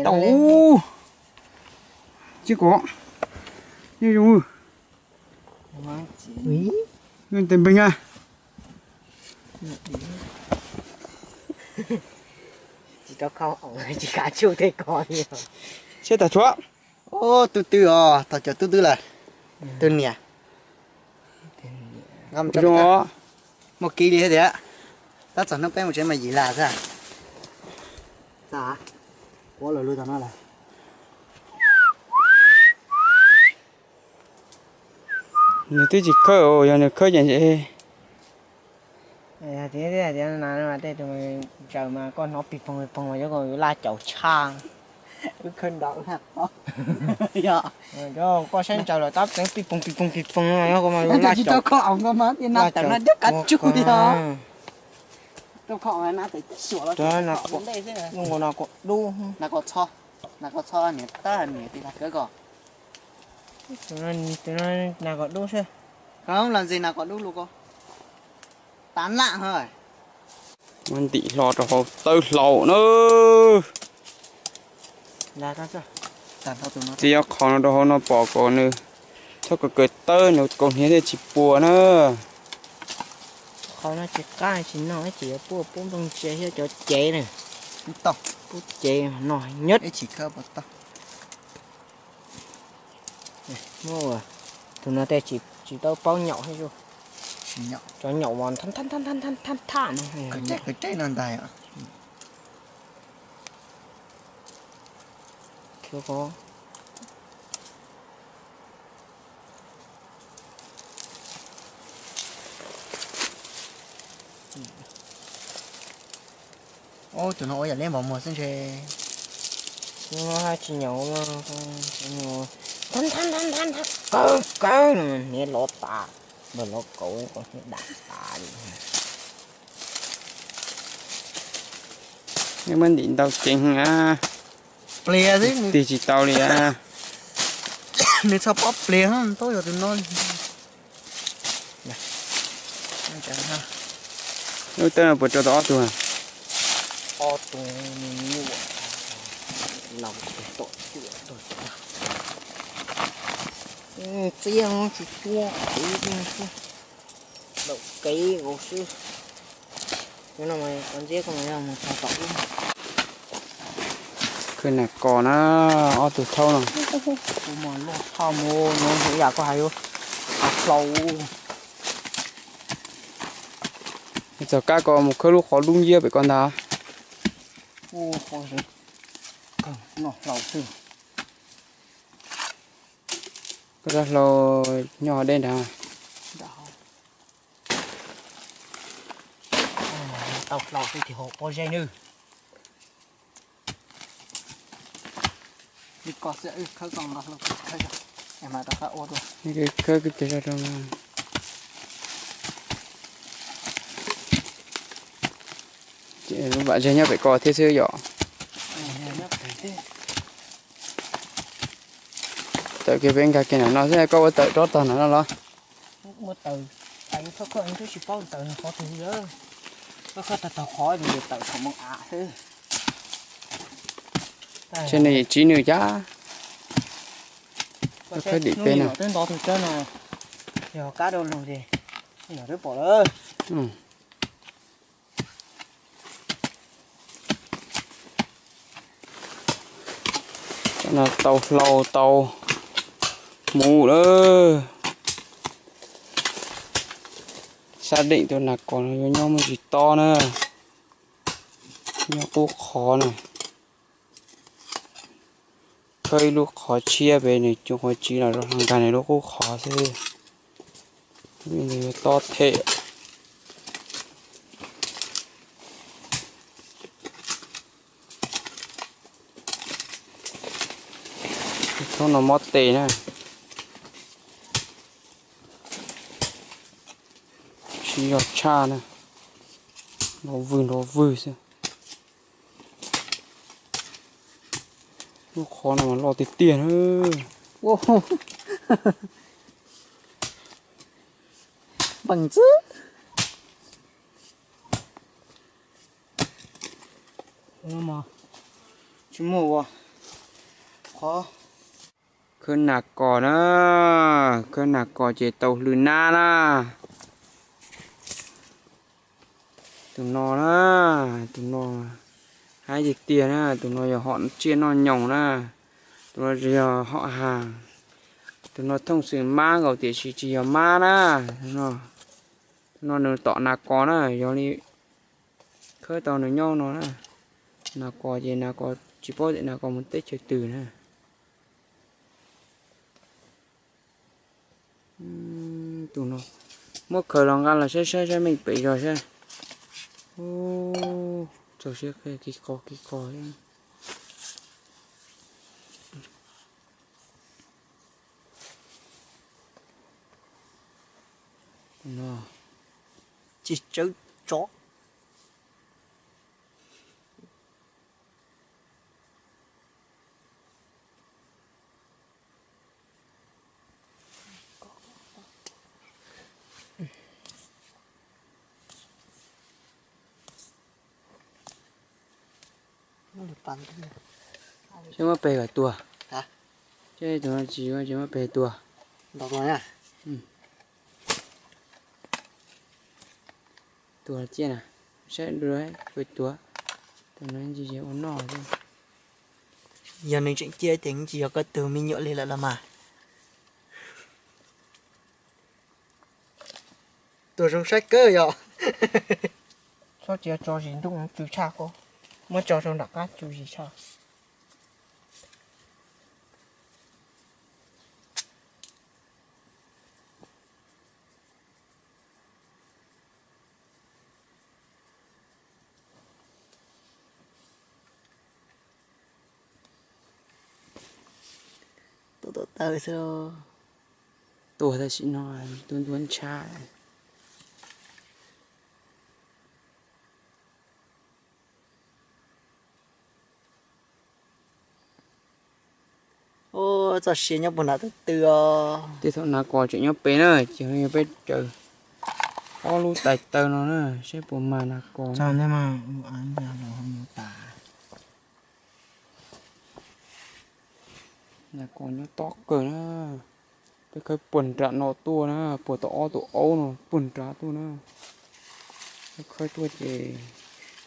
Tau. Tsis kom. Yeej zoo. Yeej tes npeeg a. Tsis tau kho, tsis kav tsij tej ko li. Siab tas tshuav. Ub, tub twb os, tau cov tub twb lawm. Tub niam. Zoo os. Muaj kiv li thiab tias. Tab txog hnub peb mus tsev mas yim las xwb. Tag, quab lawm lub tag no lawm. Nws twb tsis khawb, yog nws khawb ces ntshe. Tias tias na, tej tus ntsaws mas koj hnov pis poog pis poog mas yuav kom laj caum tshaj. Wb khawb nrov wb haj qhob. Yog koj saib ntsaws lawm tab tseev pis poog pis poog pis poog no, koj mas yuav laj caum. Tsis tau kho, koj mas tias na tawm no cov kav tsug li os. Tau kho na tawm suam los ntej xwb. Nas kom dub, nas kom txho, nas kom txho niam tab niam tis lag kawg ko. Tus no nas kom dub xwb. Koj los ntxiv nas kom dub lus ko. Tav laj ho. Muab ntim hlo rau hauv tawb hlau na. Txiav qhov no rau hauv no pom kom nws txhob kaw kaw tawb, nws kaus hniav thiaj tsis puas na. Qhov no tsis qab tsis noj, ces yuav puaj pub nplooj ntsia thiab cov cev na. Pub cev no nyob. Tus no tej tsis tau paub nyaum thiab. Cov nyaum mas thab thab no. Ub, tus no ua yam li npam muag xwb ntshe. Tus no haj tsis nyaum no, thab thab thab thab kawg kawg no hniav lov tas, npawg lov kaus, hniav dam tas li. Nej muab ntim ntau ceev a. Pliag xwb. Tig tsis tau li a. Nws txhob pob pliag, tub yog tus no. Lub tawb no puas rau tau ob tug? Ob tug me nyuam. Laus tom tuaj. Txiab tsis tuaj, laus kev nkaus xwb. Cov no mas cov ntxiab ko mas yog mus txog tom ub. Khawb nas kos na, ob tug thaub no. Kuv mas loj tshaj mus no, yam koj hais yuav hlau. Txog kab ko mus khawb lub qhov dub nciab pem ko ntag. Noj hlau xwb. Koj rab hlau nyob deb nrad. Tau hlau xwb ces haum pob zeb nawb. Li ko xwb wb khawb ko nqa hlau tsis khawb, es mas rov qab ua dua. Khawb kwv tig zog rau. Ces lub vam zeb nyob pem ko thiab xwb yom. Tawm kiag peb nkag kiag nram no xwb, koj ua tawm rov tog nram no los? Ua tawm, tawm koj koj twb tsis paub tawm qhov twg li. Koj koj tawm tog qhov twg tawm thaum mus av xwb. Ntshe nws tsiv nws cas. Koj khawb dim peb no. Twb ntov tus tsawb no, yog kab rau lug ces twb pom lawm. Cov no tau hlau tau mus lawm. Sab deem tus nas kos no yuav nyob muaj tsis tob na, nyob qub qhov na. Khawb ib lub qhov tshiab pem nws cov qhov tsiv los zoo nkag nws lub qub qhov xwb. Yuav tob them. Thaub no mob tes na. Siv zog tshaj na. Nrov vwg nrov vwg xwb. Lub qhov no mas loj tiag tiag na. Npeej xwb. Tsis muaj ua qhov. Khawb nas kos na, khawb nas kos ces tau hlwb nab na. Tus no na, tus no haib tiag tiag na, tus no yog hom tsiaj noj nyoos na, tus no tsis yog hom has. Tus no thooj xwm mab nkaus tiam sis tsis yog mab na. Tus no nws tom nas kos na, yog li khawb tau nws nyob no na. Nas kos ces nas kos tsis paub tias nas kos mus teb chaws twg na. Tus no muab khaws los nqa los saib saib saib meej pem zog saib. Txaus siab qhia kis qos kis qos. Tsis tsawb tsov. Seb muab peg kom tuag. Seb tus no tsis yuav ces muab peg tuag. Tuag ciaj na, saib dua peg tuag. Tus no ntsis ua noj xwb. Yog nws tseem ciaj ces tsis yog koj tug me nyuam li lawm los mas. Tuag zoo saib kawg yom. Txhob cia tso zis ntuj tsw tshaj koj, muab tso rau nram qab tsw zis tshaj. Tuag tom taw xwb. Tuag tam sim no, tuag ntuag ntshab. Ua txoj sia nyob puag nram tus tw os. Tej thaum nas kos tseem nyob pem na, ces yog peb caws ob lub tais taw no na, saib puas mag nas kos. Nas kos nyob tob kawg na. Peb khawb puag nram no tuaj na, puag tom ob tug aub no puag nrad tuaj na. Khawb tuaj ces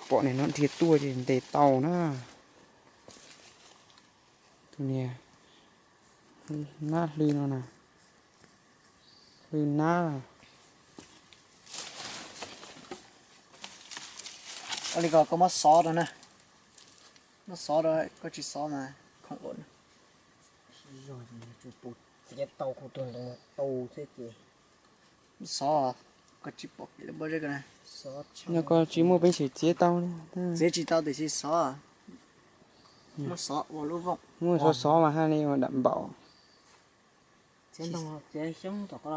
pom niag no dhia tuaj ces ntes tau na. Tus niag nab hlwb no na, hlwb nab. Ua li ko koj muab xov rau na, muab xov rau, koj tsis xov mas khoom ua. Txiav tau kuv tus ntoo tau xwb ces. Xov, koj tsis pom kev lawm pob zeb ko na. Xov, no koj tsis muaj peev xwm txiav tau li. Txiav tsis tau tiam sis xov. Muab xov ua lub vooj. Muab xov xov mas haj li ua dam npaum. Txiav ntoo, txiav xyoob tom ko.